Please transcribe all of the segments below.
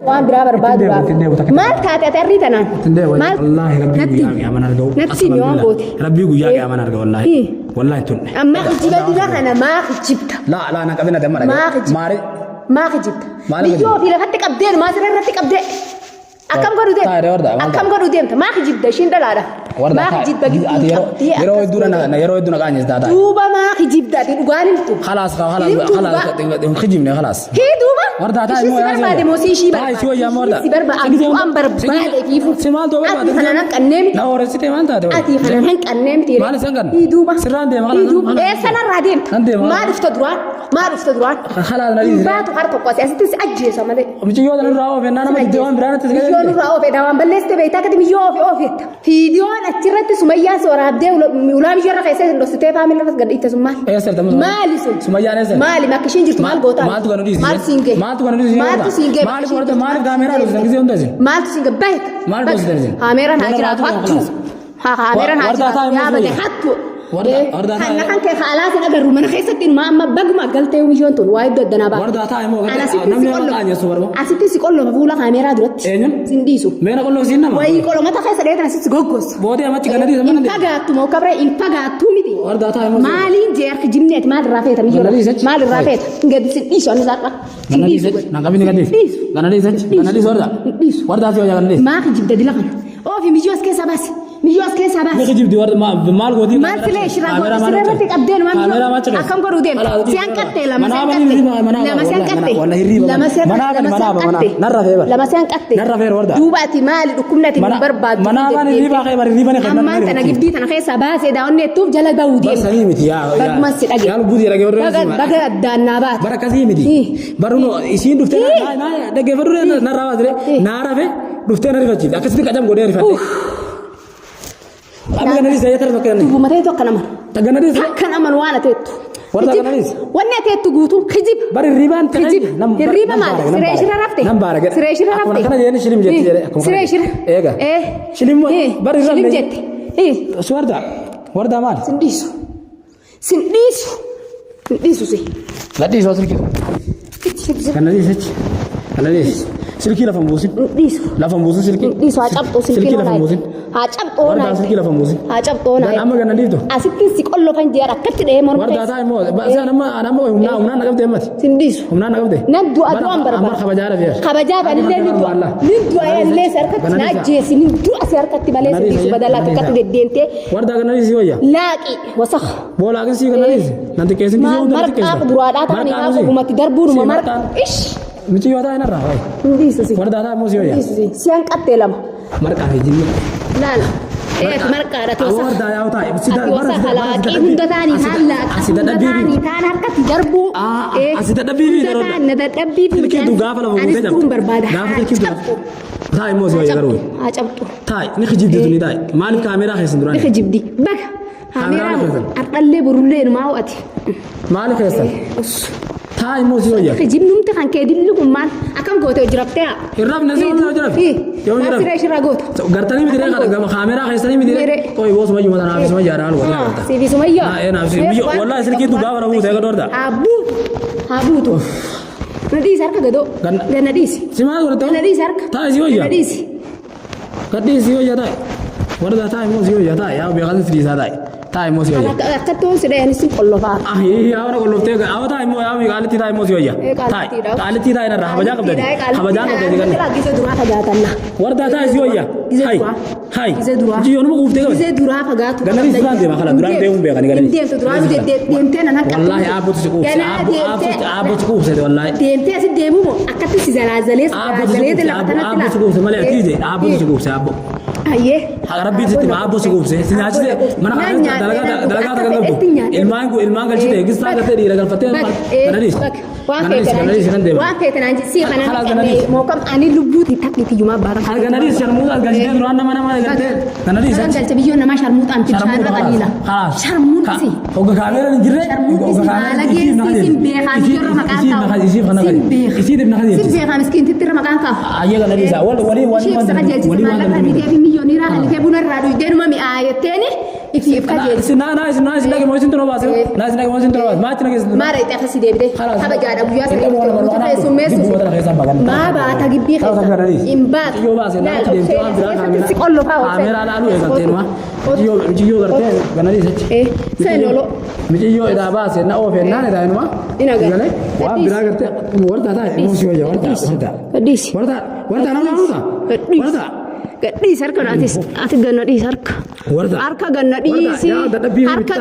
Waan biraa barbaaduudhaaf. Ittiin deemu, takka Maal taate ati arrii tanaan? Ittiin deemu. Maal? Wallaahi rabbii Natti guyyaa qiyaaman arga'u. Natti himi waan goote. Rabbii guyyaa qiyaaman arga wallaahi. Hii. Wallaahi tunne. Amma kijiba dura kana maa kijibta? Laa laa na qabina damma Maa dhagee. kijibta? Maari. Maa kijibta? Maal Biyyoo ofii lafatti qabdee maa siree irratti qabdee. Akkam godhu deemta? Taa'e warda, maal Akkam ta'a? godhu deemta? Maa kijibda ishiin dhalaadha. Warda Maa taa'e. kijibda Ati gidduu yeroo qabdee yeroo akkas hedduu na yeroo hedduu na qaanyestaa taa'e. Duuba maa kijibda ati dhugaan himtu. Khalaas khalaas Himtu khalaas dhugaa. kijibne khalaas. Hii duuba. Warda taa'e Ishii immoo si yaa barbaade moo si ishii Taa'e si wayyaa moo warda. Si barbaade an barbaade fiifu. Si maaltu barbaade? Ati kana nan qannee miti. Na horessite maal taate? Ati kana nan qannee miti. Maal isaan qanne? Hii duuba. Sirraan deema, Hii duuba. khalaas. Eessa narraa deemta? Nan deema. Maa dhufta duraan? Maa dhufta duraan? Khalaas na Hin dhiisi. baatu har tokko asii asitti si ajjeesa malee. Michiyyoo sana irraa oofe naa nama diddee waan biraa natti si Miyyoo nurraa oofe dawaan balleessite beektaa akkati miyyoo oofe oofetta. Fiidiyoon achirratti sumayyaan si waraabdee ulaa miyyoo irra keessee sin dhoksitee faamilii irratti gad dhiitte sun maal? Eessa jirta musa? Maali sun? Sumayyaan eessa? Maali bakka ishiin jirtu maal gootaa? Maaltu kan dhiisi? Maaltu siin gahe? Maaltu kan dhiisi? Maaltu siin gahe? Maaliif warda maaliif kaameeraa dhuftan gisee hunda isin? Maaltu siin gahe? Bahe. Maal dhuftan isin? Kaameeraan haa Warra jiraatu baatu hattuu. Haa kaameeraan haa Warda jiraatu taa'e yaa bade musa. hattuu. Warda- warda Kan taa'e- kan kee haalaa sin agarru mana keessatti ma amma baguma galtee miyyoon tun waa iddoo addanaa ba'a. Warda taa'e moo Ana asitti namni si nama qollofa. qaanyessu barba. Asitti si qollofa fuula kaameeraa duratti. Eenyuun? Sin dhiisu. Meena qolloo siin nama? Wayii qolomata keessa dheetan asitti goggossa. Boodee ammachi kana dhiisa Hin mana deema. fagaattu moo kabree hin fagaattu miti. Warda taa'e moo? Maaliin jeerti jimneeti maal irraa feeta miyyoo Gana dhiisachi. maal irraa feeta gadi sin dhiisu ani sar'a. Sin Gana dhiisu. dhiisachi. Na qabini gadi. Dhiisu. Gana dhiisachi. Gana dhiisu warda. Hin dhiisu. Warda si wayyaa gana dhiisu. Maa kijibda dila kana. Oofi miyyoo as keessaa baasi. Miyyoo as keessaa Ni baasi. kijibdi warda maal gooti? Maal filee shirraa goote siree irratti qabdeen maal Kaameeraa maal caqase? akkam godhuu deemta? Si hanqatte lama si hanqatte. Lama si hanqatte. Lama si hanqatte. Narra feeba. Lama si hanqatte. Narra feera warda. Duuba ati maali dhukkubni ati hin barbaaddu. Manaa bani hirriibaa kee bari hirriibani kan Ammaan tana gibbii tana keessaa baasee daawwanni jettuuf jala bahuu deemta. Barsanii miti yaa. Bagumas si dhage. Yaa lubbuu dhage warra. Baga addaan naa baate. Bara akkasii miti. Barru isiin dhuftee dhaggeeffadhu narraa baasire naa rafe dhuftee na rifachiifte akkasitti qacam godhee rifadhe. Amma kana dhiisa yeetara tokko kenni. Duubuma ta'e tokko nama. Kana dhiisa. Akkan amanu waan ateettu. Warra kana dhiisa. Wanni ateettu guutuun kijiba. Bari hirriibaan Kijiba. Hirriiba maali? Siree ishirra rafte? Nan baara jedhe. Siree ishirra rafte? Akkuma kana jedhani shilim jetti jedhe. Akkuma Siree ishirra. Eega. Eh. Shilim bari Shilim jette. Si warda. Warda maali? Sin dhiisu. Sin dhiisu. Sin dhiisu si. Ladhiisu silkii. Kana dhiisichi. Kana dhiisi. Silkii lafa hin buusin. Hin dhiisu. Lafa hin buusin silkii. Hin dhiisu haa cabxuu silkii Silkii lafa hin buusin. Haa cabxuu Wardaa silkii lafa hin buusin. Haa cabxuu naa. Amma gana dhiiftu. Asitti si qollofan jeera akkatti dhahee morma Wardaa taa'e immoo si amma amma humnaa humnaan na qabde ammati. Sin dhiisu. Humnaan na qabde. Nan du'a du'aan barbaada. Amma kabajaa rafeera. Kabajaa banillee ni du'a. Ni du'a illee si harkatti na ajjeesi ni du'a si harkatti malee si dhiisu badalaa akkatti deddeemtee. Wardaa gana dhiisi wayya. Laaqi wasakh. Boolaa qisii gana dhiisi. Nan xiqqeessin gisee hunda Marqaa xiqqeessa. kuduraadhaa ta'anii haa qubumatti darbuunuma marqaa. Ish. Miciyoo taa'e narraa wayi. Hin dhiisu si. Wardaa taa'e immoo si wayya. Dhiisu si. Si hanqattee lama. Marqaa fi jinni. Laala. Ee ati marqaadha ati Awwa wasakh. wardaa yaa'u taa'e. Si Ati wasakh laaqii hunda ta'anii taan laaqii Asi hunda dadhabbii fi. ta'anii taan harkatti darbuu. Ah, asi dadhabbii fi Hunda ta'an na dadhabbii fi. Silkii tu gaafa lafa Anis buutee du'uun barbaada. Gaafa silkii tu Cabxu. Taa'e immoo si wayya garuu. Haa cabxu. Taa'e ni kijibdi tuni taa'e. Maaliif kaameeraa keessan duraan? Ni kijibdi. Baga. Kaameeraa Kaameeraan keessan. har'allee borullee numaa ho'ati. Maaliif keessan? Taa'e immoo si wayya. Kijibnumti kan kee dilli kun maal akkam goote hojii raftee haa. Hin rafne si hojii rafe. Yoo hojii rafe. Siree shirraa goota. Gartanii miti ree gama kaameeraa keessanii miti ree. Miree. Qoy boos mayyuu mata naaf sumayyaa dhaan walii agarta. Sifi sumayyaa. Naa ee naaf si wallahi silkiin tu gaafa rafuute eega dorda. Haa buutu. Haa buutu. Na dhiisi harka gadoo. Ganna- Ganna dhiisi. Si maal godhatta? Ganna dhiisi harka. Taa'e si wayya. Ganna dhiisi. Gadhii si wayya taa'e. Warda taa'e immoo si wayya taa'e yaa beekan si dhiisaa taa'e. Taa'e immoo si wayya. Akkatti hoon si dhayanii si qollofaa. Ah yaa wana qolloftee haa taa'e immoo yaa qaalitti taa'e immoo si wayya. Ee, Taa'e qaalittiidha. qaalittii taa'e narraa kabajaa qabdani. Kabajaa qabdani ganna. Gizee duraa fagaatanna. Warda taa'e si wayya. Gizee Hai duraa. hai. Gizee duraa. Jiyyoonuma quuftee qabdi. Gizee duraa fagaatu. Ganna dhiisi duraan deema kana duraan deemuun beekani ganna Hin deemtu duraan deemtee nan hanqattu. Wallaahi aabbotu si quubse. Ganaa deemtee. Aabbotu si quubse wallaahi. Deemtee asi deemuu moo akkatti si zalaazalee si Aabbotu si zalaazalee quubse lafa tanatti aabbotu si quubse malee ati ije aabbotu si quubse aabbo. Ayyee. Rabbiin sitti aabbo si quubse si nyaachise mana kana dalagaa dalagaa takka qabdu. Ilmaan kun ilmaan galchite gistaa galtee dhiira galfattee kana dhiisi. Waan Kana dhiisi kana dhiisi nan deema. Waan feete naan si kana Haala kana dhiisi. mookam ani lubbuuti takkiiti yumaa baara. Haala kana dhiisi sharmuuta galchitee duraan nama nama galtee kana dhiisi. Kan galche biyyoon namaa sharmuuxaan bishaan irra qaliila. Sharmuuxi. Hogga kaameeraan hin jirre. Sharmuuxi si haala geessi sin beekaa biyyoorra maqaan kaa'u. Isiif kana Sin beeka. Isiif na Sin beekaa miskiintitti irra maqaan kaa'u. Ayyee kana dhiisa. Walii walii Ishee ibsa qajeelchise walii waan maallaqa kana bitee fi miyyooneeraa kan bitee buna irraa dhuydee numa mi'aayetteeni Ifi if kajeeli. Isin naa naa isin naa isin dhaqe moo isin tunoo baase? Naa isin dhaqe moo isin tunoo baase? Maachi na geessitu. Maara itti akkasii deebite. Kabajaadha guyyaa sana nuti keessummeessuuf. Maa baata gibbii keessa. Hin baatu. Yoo baase naa achi deemtee waan biraa Keessatti si qollofaa oolchee. Kaameeraa laaluu eegaltee numa. Mijiyyoo gartee ganadhiis achi. Seen ooloo. Mijiyyoo idaa baase na oofee naan idaa inuma. Ina gara. Waan biraa gartee wartaa taa'e immoo si wayya wartaa wartaa. Gadhiisi. Wartaa wartaa nama wartaa. Gadhiisi. Wartaa. Gadhiisi harka atis ati ganna dhiisi harka. Wartaa. Harka ganna dhiisi. Wartaa. Dadhabbii Harka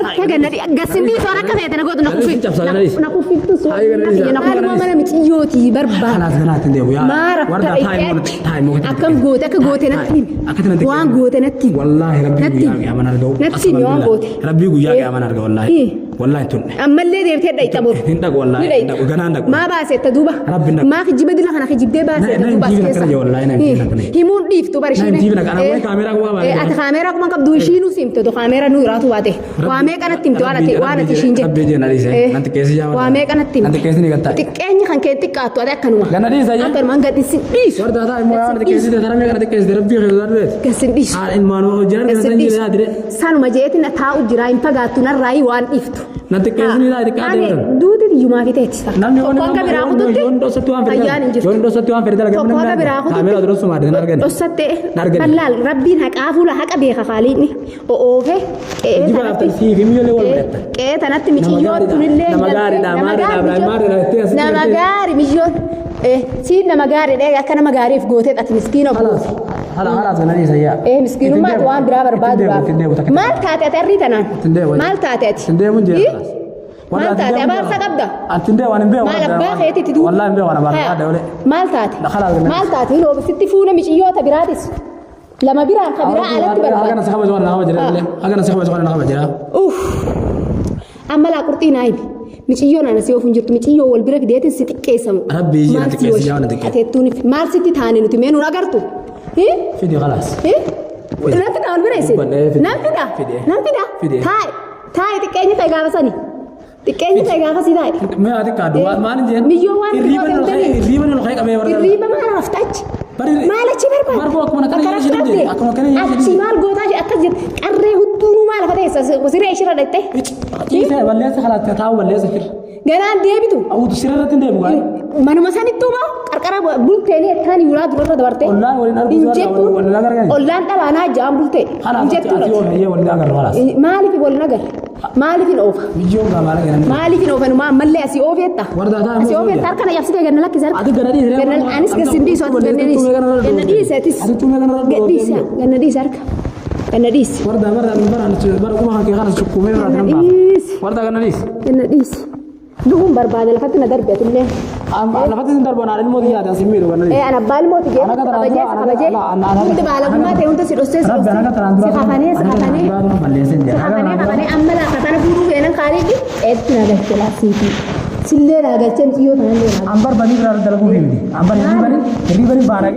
harka ganna dhiisi. Gasin dhiisi waan akka feete na gootu na Gadhiisi cabsaa ganna dhiisi. Na kuffiftu Hayi ganna dhiisi. Maaluma mana miciyyootii barbaada. Kanaas kanaatti hin deemu yaa. Maara Wartaa taa'e immoo taa'e immoo. Akkam goote akka goote natti himi. Akkatti natti Waan goote natti himi. Wallaahi rabbii Natti guyyaa himi. qiyaaman arga'u. Natti himi waan goote. Rabbii guyyaa qiyaaman arga wallaahi. Ii. Wallaahi tunne. Ammallee deebitee dhayxa boru. Hin dhaqu wallaahi. Ni Hin dhaqu ganaan dhaqu. Maa baaseetta duuba? Rabbi hin dhaqu. Maa kijjiba dila kana kijibdee baaseetta Na- na duuba as hin keessa? jiifna akkana wallaahi, na hin jiifna akkana. Himuun dhiiftu bari Na hin jiifna kana, wayi kaameeraa quba baatee. Ati kaameeraa quba qabdu ishiinuu si himte kaameeraa nuu iraatu baate. Waa meeqa natti himte waan ati waan ati ishiin jette. Rabbi jee na dhiise. Nan xiqqeessi yaa Waa meeqa natti Nan himte. xiqqeessi ni gatta. Xiqqeenyi kan kee xiqqaattu ati akkanuma. Ganna dhiisa yaa. Akkanuma hanga sin dhiisu. Wartaa taa'e immoo waan xiqqeessite karaa meeqa na xiqqeessite rabbii keessa darbeet. Gasin dhiisu. Haadha ilmaan hojii argatan Gasin jedhee dhiisu. yaadire. Sanuma jeetiin taa'u jira hin fagaattu narraayi waan dhiiftu. Na xiqqeessi ni taa'e xiqqaa Ani deemtan. duuti hiyyumaa fi teetti. Namni Tokko hanga biraa kututti yoon dhoksatti waan fedhe fayyaan hin jirtu. yoon dhoksatti waan fedhe dalagaa Tokko hanga biraa kututti kaameeraa dhoksuma adda argani. Dhoksatte Argani. Ballaal rabbiin haqaa fuula haqa beeka kaaliinni o'oofe qe'ee Jiba tanatti laaftan siif miyyoolee wal mari'attan. qe'ee tanatti miciyyoon tunillee Nama gaariidha, nama maariidha, gaarii Ibrahim maariidha, jettee asitti nama jettee. gaarii miciyyoon siin nama gaariidha akka nama gaariif gootee ati miskiina goote. Hala hala sana dhiisa yaa. Miskiinummaatu waan biraa barbaadu Maal taate ati arrii tanaan? Ittiin deemu. Maal taate ati? Ittiin deemu jee. Maal taate abaarsa qabda? Ittiin deemu ani hin beeku. Maal abbaa keetitti duuba? Wallaahi hin beeku ana abaarsa qabda olee. Maal taate? Kalaas ganna. Maal taate? Hin oobisitti fuuna miciyyoota biraatis. Lama biraan ka biraa alatti Hagana barbaada. si kabaju waan na kabajira illee. Hagana si kabaju waan na kabajira. Uff. Amma laa qurxii naa himi. Miciyyoon ana si oofu hin jirtu. Miciyyoo wal bira fideetiin si xiqqeessamu. Rabbi ijji na xiqqeessi, yaa na xiqqeessi. Ateettuunif maal sitti taane nuti mee nuun agartu? Hii? Fidi kalaas. Hii? Nan fida wal bira isin. Dubbadhee fide. Nan fida. Fide. Nan fida. Fide. Taa'i. Taa'i xiqqeenyi ta'e gaafa sani. Xiqqeenyi ta'e gaafa si taa'i. Mee ati kaaddu waan maal hin jeen? Miyyoo waan Hirriiba ol ka'ee qabee warra. Hirriiba maal rafta achi? Bari- Maal achi barbaada? Barboo akkuma akkana Bakka jedhee isheen rafte. jedhe, akkuma akkana jedhee isheen Achi maal gootaa ishee akkas jette qarree hudduunuu maal lafa teessa siree ishirra dhaqxe. Ciisee balleessa kalaas taa'u balleessa fir. Ganaan deebitu. Awuutu sirriitti hin deemu gaa'e. Manuma sanittuu moo qarqara bulteenii akkaan ulaa durarra dabarte. Ollaan waliin argu Hin jira, jettu. waliin agargani. Ollaan dhalaanaa ja'an bultee. Hin Kalaas jettu ati irratti. yoo waliin agarru kalaas. Maaliif wal nagar? Maaliif hin oofa? Biyyoon gaamaala jedhanii. Maaliif hin oofa? Numaa ammallee asii oofeetta. Warra taa'an Asii oofeetta harka na cabsitee ganna lakkisa harka. Ati ganna dhiisi. Ganna anis gasin dhiisu ati ganna dhiisi. Ganna dhiisi atis. Ati tuumee kanarra Gadhiisi ganna dhiisi harka. Ganna dhiisi. Warda bara bara bara kuma kan kee kana sukkuumee irraa Ganna kan baafa. dhiisi. Warda ganna dhiisi. Ganna dhiisi. Du'uun barbaade lafatti na darbe atillee. Lafatti sin darbu anaan ilmoo xiyyaati asin miidhu ganna dhiisi. Ana abbaa ilmooti jee Ana akka tanaan kabajee dura- kabajee ana- hundi baalagummaa ta'e hunda si dhossee si Rabbi ana akka tanaan dhossee dura si kafanee si ana akka kafanee tanaan dura balleessee hin si jira. kafanee kafanee amma laa kafana fuudhuu feenan kaaliifi eetti na galche laasiifi sillee naa galchee mixiyyoo tanallee naa Ambar banii biraa dalaguu fi miti. Ambar hirriibanii hirriibanii baana.